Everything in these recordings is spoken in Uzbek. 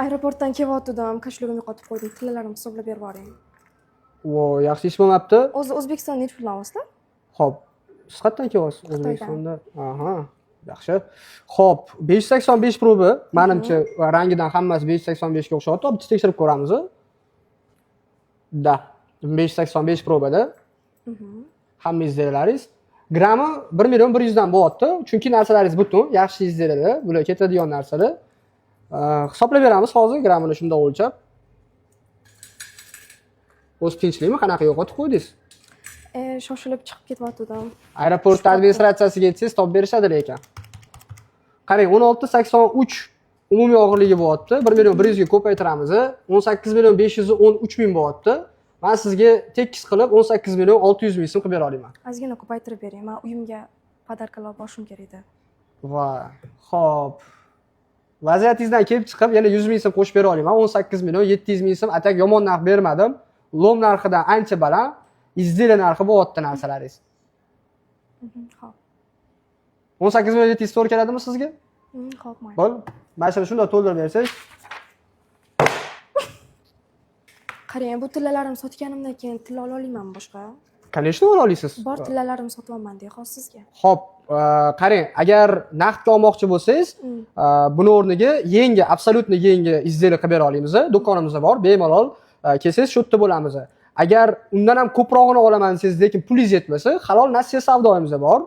Aeroportdan kelyotgandim, kошелегimni yo'qotib qo'ydim. Tillalarimni hisoblab berib yuboring. Vo, yaxshi ish bo'lmabdi. O'zi O'zbekistonda necha puldan olasizlar? Xo'p, siz qayerdan kelyapsiz? O'zbekistonda. Aha, yaxshi. Xo'p, 585 proba, manimcha rangidan hammasi 585 ga o'xshayapti. Bitta tekshirib ko'ramiz. Da, 585 probada. Hamma izlalaringiz grammi 1 million 100 dan bo'lyapti. Chunki narsalaringiz butun, yaxshi izlari, bular ketadigan narsalar. Hisoblab beramiz hozir grammini shundoq o'lchab. O'zi tinchlikmi? Qanaqa yo'qotib qo'ydingiz? Shoshilib chiqib ketyotgandim. Aeroport administratsiyasiga yetsangiz topib berishadi lekin. Qarang, 16.83 umumiy og'irligi bo'lyapti. 1 million 100 ga ko'paytiramiz. 18 million 513 ming bo'lyapti. Men sizga tekis qilib 18 million 600 ming so'm qilib bera olaman. Ozgina ko'paytirib bering. Men uyimga podarkalar olib borishim kerak edi. Va, xo'p. Vaziyatingizdan kelib chiqib yana 100 ming so'm qo'shib bera olaman. 18 million 700 ming so'm. Atak yomon narx bermadim. Lom narxidan ancha baland. Izделие narxi bo'lyapti narsalaringiz. Xo'p. 18 million 700 to'g'ri keladimi sizga? Xo'p, mayli. Bo'l. Mana shuni shundoq to'ldirib bersangiz. Qarang, bu tillalarimni sotganimdan keyin tilla ola olamanmi boshqa? Конечно, ola olasiz. Bor tillalarimni sotyapman de hozir sizga. Xo'p, qarang, agar naqdga olmoqchi bo'lsangiz, buni o'rniga yangi, абсолютно yangi изделие qilib bera olamiz. Do'konimizda bor, bemalol kelsangiz shu yerda bo'lamiz. Agar undan ham ko'prog'ini olaman desangiz, lekin pulingiz yetmasa, halol nasiya savdoyimiz bor.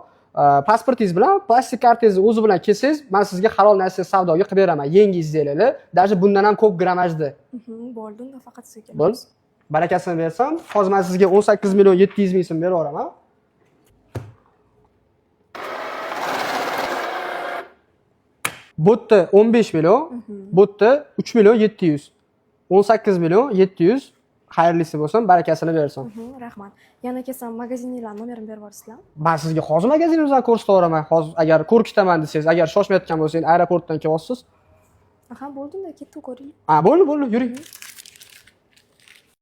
Pasportingiz bilan, plastik kartangizni o'zi bilan kelsangiz, men sizga halol nasiya savdoga qilib beraman, yangi изделие, даже bundan ham ko'p grammajda. Bo'ldi, unda faqat sizga. Bo'l. Barakasini bersam, hozir men sizga 18 million 700 ming so'm berib yuboraman. Bu yerda 15 million, bu yerda 3 million 700. 18 million 700 xayrlisi bo'lsin, barakasini bersin. Rahmat. Yana kelsam magazininglarni nomerini berib yuborasizlar? Men sizga hozir magazinimizni ko'rsatib yuboraman. Hozir agar ko'rkitaman desangiz, agar shoshmayotgan bo'lsangiz, aeroportdan kelyapsiz. Aha, bo'ldi unda, ketdik ko'raylik. Ha, bo'ldi, bo'ldi, yuring.